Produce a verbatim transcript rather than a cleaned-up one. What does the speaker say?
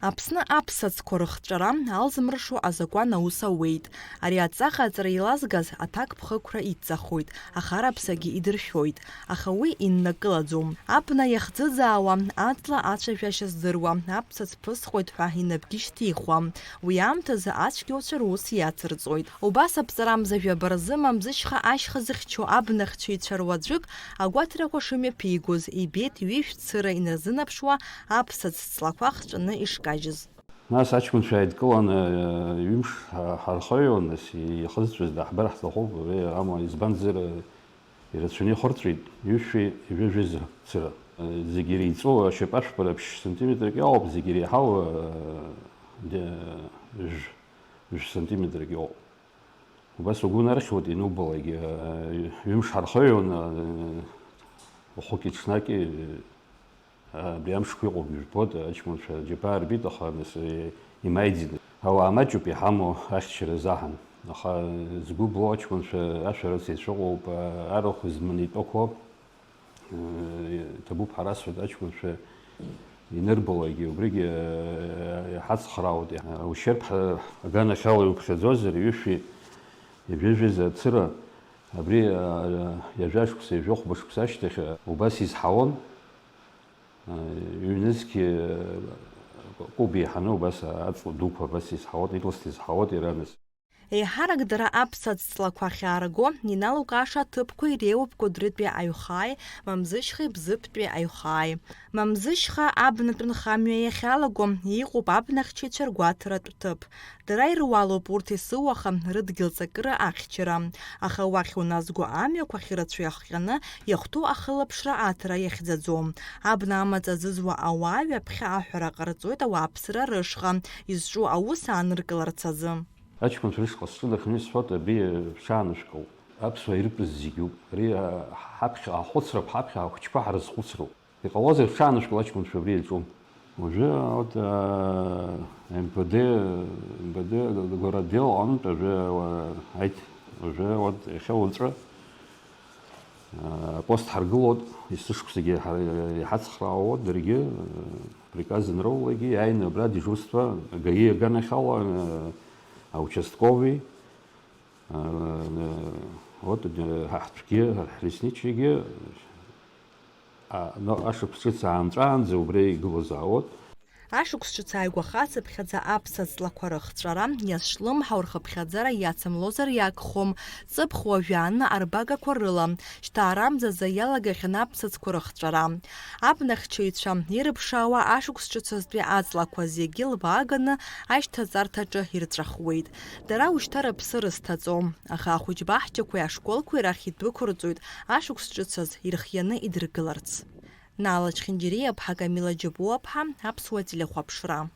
Аԥсны аԥсацқәа рыхҵәара алзымрышо азакәан аус ауеит. Ари аҵаҟа аҵара еилазгаз аҭакԥхықәра идҵахоит, ахараԥсагьы идыршәоит, аха уи иннакылаӡом. Абна иахӡыӡаауа, аҵла ацәажәашьа здыруа аԥсац ԥысҟоит ҳәа инапгьы шьҭихуам. Уи аамҭазы ацәгьауцәа рус иацырҵоит. Убас аԥҵарамза жәаба рзы Мамзышьха ашьха зыхьчо абнахьчаҩцәа руаӡәык агәаҭарақәа шымҩаԥигоз ибеит ҩышә цыра инарзынаԥшуа аԥсац ҵлақәа хҵәаны ишкажьыз. Нас аҷкәынцәа ааидкыланы, ҩымш ҳа-, ҳархаҩон, нас ихызҵәаз даҳбар ҳҭахуп, абри ама, избанзар, ирацәаны ихырҵәеит, ҩышәи ҩажәи зы цыра. Зегьы иреиҵоу ашьапашәпара ԥшь сантиметрак иоуп, зегьы иреиҳау, де-, жәә-, жәә сантиметрак иоуп. Убас угәы нархьуеит ианубалак, ҩымш ҳархаҩон, хәыки ҽнаки, абри амшқәа иҟоуп, ижәбоит, аҷкәынцәа џьабаа рбеит, аха нас, имаиӡеит. Ауаа маҷуп иҳамоу ахьчара азаҳан. Аха згәы блоу аҷкәынцәа ашәарыцаҩцәа ыҟоуп, арахә зманы итәақәоу, иҭабуп ҳәа расҳәоит, аҷкәынцәа инырбалакгьы, убригьы иҳацхраауеит. Ушьырԥ ҳәа аганахьала иуԥхьаӡозар, ҩышәи ҩажәи зы цыра, абри ҩажәа шықәса, ҩажәа хәба шықәса ашьҭахь убас изҳауан. Ҩнызқьи кәыба еиҳаны убас аҵла дуқәа абас изҳауан, ирласны изҳауан иара нас. Еиҳарак дара аԥсац ҵлақәа ахьаарго, иналукааша аҭыԥқәа иреиуоуп Кәыдрытәи аҩхааи, Мамзышьхеи Бзыԥтәи аҩхааи. Мамзышьха абнатә нхамҩа иахьалаго, иҟоуп абнахьчаҩцәа ргәаҭаратә ҭыԥ. Дара ируалуп урҭ есыуаха рыдгьыл ҵакыра ахьчара. Аха уахь уназго амҩақәа ахьырацәоу иахҟьаны иахәҭоу ахылаԥшра аҭара иахьӡаӡом. Абна амаҵ азызуа ауаа ҩаԥхьа аҳәара ҟарҵоит ауааԥсыра рышҟа, изҿу аус ааныркыларц азы. Аҷкәынцәа рышҟа сҿынарханы исҳәоит, абри шәҽаанышәкыл. Аԥсуаа иртәыз зегьоуп. Ари, а, ҳаԥхьа, ҳахәыцрап, ҳаԥхьа ҳахәыҷқәа ҳрызхәыцроуп. Иҟалозар, шәҽаанышәкыл, аҷкәынцәа абри иаҿу. Уажәы, вот, а, М П Д, М П Д городдел аҟынтә уажәы, а, аит, уажәы, вот, иахьа уаҵәы, а, апост ҳаргылоит, есышықәсагьы ҳа-, иҳацхраауеит даргьы, а, приказ анроулагьы, иааины абра дежурство, ГАИ аганахьала, а, аучастковый, а, вот, а, ҳа-, ҳтәгьы, ҳлесничийгьы, а, но, ашықәс ҿыц аанҵәаанӡа убра игылазаауеит. Ашықәс ҿыц ааигәахацыԥхьаӡа аԥсац ҵлақәа рыхҵәара иазҿлымҳау рхыԥхьаӡара иацымлозар иагхом, ҵыԥх уажәааны арбагақәа рыла, шьҭаарамзазы иалагахьан аԥсацқәа рыхҵәара. Абнахьчаҩцәа ирыԥшаауа ашықәс ҿыцазтәи аҵлақәа зегьы лбааганы ашьҭаҵарҭаҿы ирҵәахуеит. Дара ушьҭа рыԥсы рызҭаҵом, аха ахәыҷбаҳчақәеи ашколқәеи рахь идәықәырҵоит ашықәс ҿыцаз ирхианы идыргыларц. Наала Чхинџьириаԥҳа, Камила Џьапуаԥҳа, Аԥсуа телехәаԥшра.